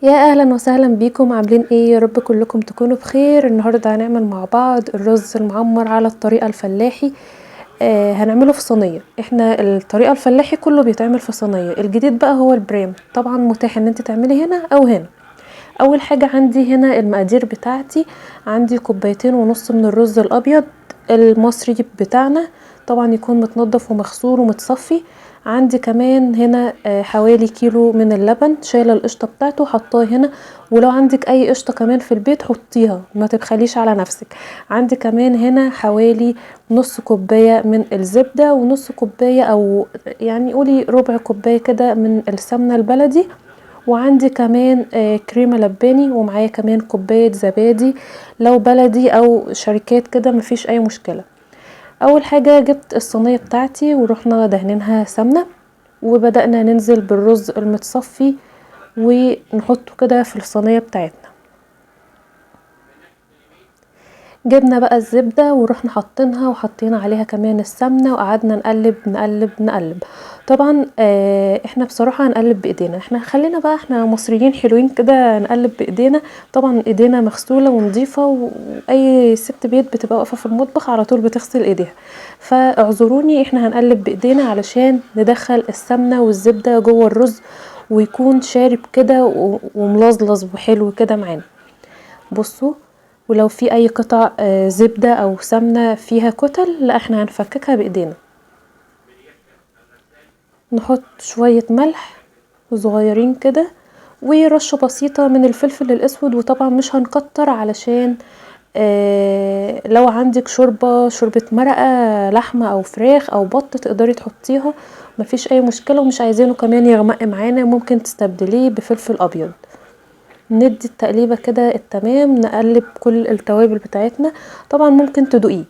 يا اهلا وسهلا بيكم، عاملين ايه؟ يا رب كلكم تكونوا بخير. النهارده هنعمل مع بعض الرز المعمر على الطريقة الفلاحي. هنعمله في صينية. احنا الطريقة الفلاحي كله بيتعمل في صينية، الجديد بقى هو البريم. طبعا متاح ان انت تعملي هنا او هنا. اول حاجة عندي هنا المقادير بتاعتي، عندي كوبايتين ونص من الرز الابيض المصري بتاعنا، طبعا يكون متنضف ومغسول ومتصفي. عندي كمان هنا حوالي كيلو من اللبن، شايله القشطه بتاعته حطاه هنا، ولو عندك اي قشطه كمان في البيت حطيها، ما تبخليش على نفسك. عندي كمان هنا حوالي نص كوباية من الزبدة، ونص كوباية او يعني قولي ربع كوباية كده من السمنة البلدي، وعندي كمان كريمة لباني، ومعايا كمان كوباية زبادي لو بلدي او شركات كده مفيش اي مشكلة. اول حاجة جبت الصينية بتاعتي ورحنا دهنينها سمنه، وبدأنا ننزل بالرز المتصفي ونحطه كده في الصينية بتاعتنا. جبنا بقى الزبدة ورحنا حاطينها وحطينا عليها كمان السمنة، وقعدنا نقلب نقلب نقلب. طبعا احنا بصراحة هنقلب بايدينا، احنا خلينا بقى احنا مصريين حلوين كده نقلب بايدينا. طبعا ايدينا مغسوله ونظيفه، واي ست بيت بتبقى واقفة في المطبخ على طول بتغسل ايديها، فاعذروني احنا هنقلب بايدينا علشان ندخل السمنة والزبده جوه الرز ويكون شارب كده وملظلظ وحلو كده معانا. بصوا، ولو في اي قطع زبدة او سمنة فيها كتل، لا احنا هنفككها بايدينا. نحط شوية ملح صغيرين كده، ورشة بسيطة من الفلفل الاسود، وطبعا مش هنكتر علشان لو عندك شوربة مرقة لحمة او فراخ او بط تقدري تحطيها، مفيش اي مشكلة. ومش عايزينه كمان يغمق معانا، ممكن تستبدليه بفلفل ابيض. ندي التقليبه كده التمام، نقلب كل التوابل بتاعتنا. طبعا ممكن تدوقيه.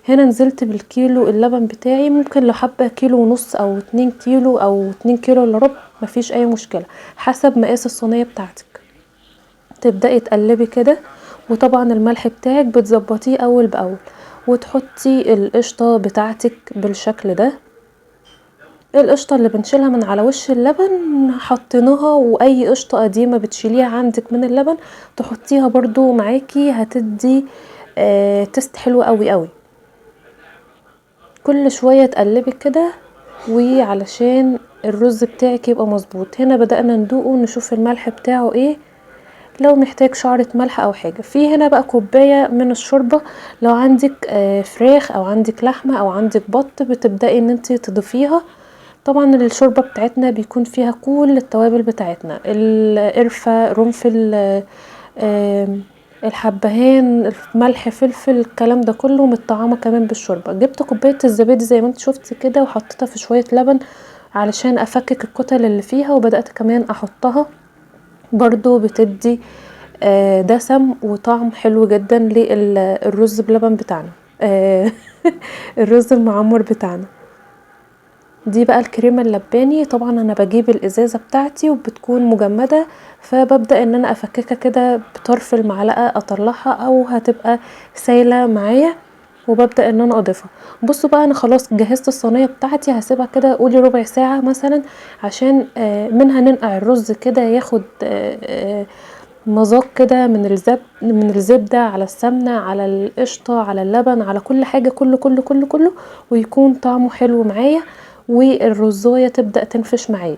هنا نزلت بالكيلو اللبن بتاعي، ممكن لو حابة كيلو ونص او 2 كيلو او 2 كيلو الا ربع، مفيش اي مشكلة حسب مقاس الصينية بتاعتك. تبداي تقلبي كده، وطبعا الملح بتاعك بتظبطيه اول باول، وتحطي القشطه بتاعتك بالشكل ده. القشطه اللي بنشيلها من على وش اللبن حطيناها، واي قشطه قديمة بتشيليها عندك من اللبن تحطيها برضو معاكي، هتدي taste حلو قوي قوي. كل شوية تقلبي كده وعلشان الرز بتاعك يبقى مظبوط. هنا بدأنا ندوقه نشوف الملح بتاعه ايه، لو محتاج شعرة ملح او حاجة. في هنا بقى كوباية من الشوربة، لو عندك فراخ او عندك لحمه او عندك بط بتبدأي ان انت تضيفيها. طبعا الشوربة بتاعتنا بيكون فيها كل التوابل بتاعتنا، القرفة، قرنفل، الحبهان، ملح، فلفل، الكلام ده كله متطعمة كمان بالشوربة. جبت كوباية الزبادي زي ما انت شفتي كده وحطيتها في شوية لبن علشان افكك الكتل اللي فيها، وبدأت كمان احطها برضو، بتدي دسم وطعم حلو جدا للرز بلبن بتاعنا، الرز المعمر بتاعنا. دي بقى الكريمة اللباني. طبعا انا بجيب الازازة بتاعتي وبتكون مجمدة، فببدأ ان انا افككها كده بطرف المعلقة اطلعها، او هتبقى سايلة معايا، وببدأ ان انا اضيفها. بصوا بقى انا خلاص جهزت الصينية بتاعتي، هسيبها كده قولي ربع ساعة مثلا، عشان منها ننقع الرز كده ياخد مذاق كده من الزبدة على السمنة على القشطة على اللبن على كل حاجة، كله كله كله كله، ويكون طعمه حلو معايا، والرزاية تبدأ تنفش معايا.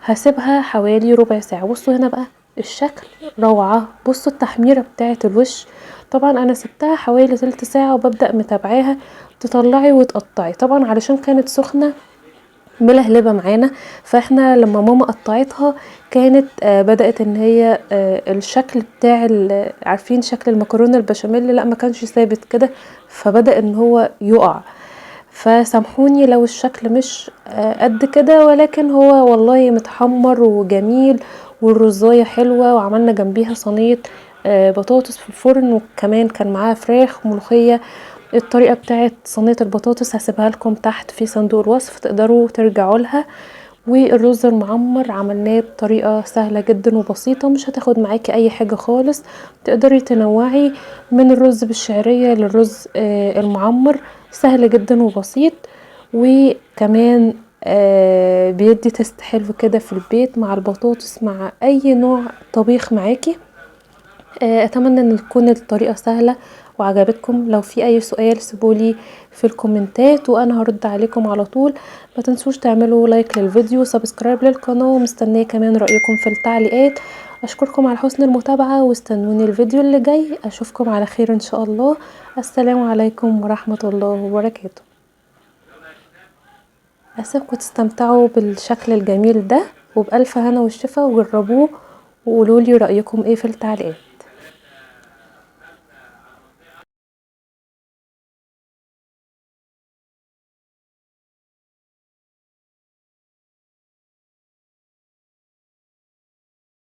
هسيبها حوالي ربع ساعة. بصوا هنا بقى الشكل روعة، بصوا التحميرة بتاعة الوش. طبعا انا سبتها حوالي تلت ساعة وببدأ متابعاها، تطلعي وتقطعي. طبعا علشان كانت سخنة ملهلبة معانا، فاحنا لما ماما قطعتها كانت بدأت ان هي الشكل بتاع عارفين شكل المكرونة البشاميل، لا ما كانش ثابت كده، فبدأ ان هو يقع. فسامحوني لو الشكل مش قد كده، ولكن هو والله متحمر وجميل، والرزاية حلوة، وعملنا جنبيها صينية بطاطس في الفرن، وكمان كان معاها فراخ وملوخية. الطريقة بتاعت صينية البطاطس هسيبها لكم تحت في صندوق الوصف، تقدروا ترجعوا لها. والرز المعمر عملناه بطريقة سهلة جدا وبسيطة، مش هتاخد معاكي اي حاجة خالص. تقدري تنوعي من الرز بالشعرية للرز المعمر، سهل جدا وبسيط، وكمان بيدي taste حلو كده في البيت مع البطاطس، مع اي نوع طبيخ معاكي. اتمنى ان تكون الطريقه سهله وعجبتكم. لو في اي سؤال سيبولي في الكومنتات وانا هرد عليكم على طول. ما تنسوش تعملوا like للفيديو، subscribe للقناه، ومستنيه كمان رايكم في التعليقات. اشكركم على حسن المتابعه، واستنوني الفيديو اللي جاي. اشوفكم على خير ان شاء الله. السلام عليكم ورحمه الله وبركاته. اسيبكم تستمتعوا بالشكل الجميل ده، وبألف هنا والشفا، وجربوه وقولولي رأيكم ايه في التعليقات.